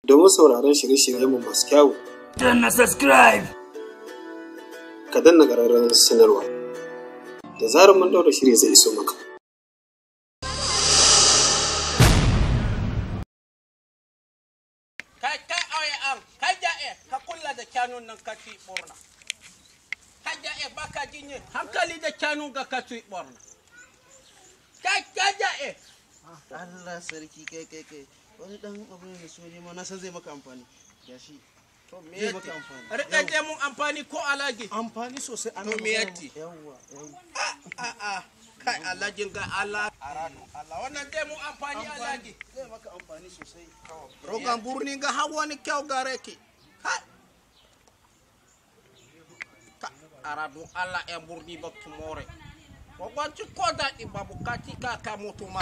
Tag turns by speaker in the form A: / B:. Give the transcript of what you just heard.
A: Domin sauraron shirye-shiryenmu masu kyau,
B: Danna subscribe.
A: Ka danna ƙararrawar sanarwa. Da zarar mun ɗaura shiri zai iso maka.
C: Kai kai oye an kai ja'e ka kula da kyanun nan ka ci borna. Kai ja'e baka jinye hankali da kyanun ga ka ci borna. Kai kai ja'e.
D: Allah sarki, kai kai kai, wani dan abu ne da so ne ma na san zai maka amfani, gashi.
C: To me
D: Zai
C: yake
D: maka amfani.
C: Rika je mun amfani ko alaji.
D: Amfani sosai ana
C: To me
D: magana.
C: yake?
D: Yawwa yawwa.
C: A a kai alajin ga Allah arano Allah wannan dai mun amfani alaji.
D: Zai maka amfani sosai.
C: Rogan burni ga har wani kyau gare ki. Kai ka arado Allah en burni ba tumore. Wawanci ko daɗi babu kati ka ka mutu ma.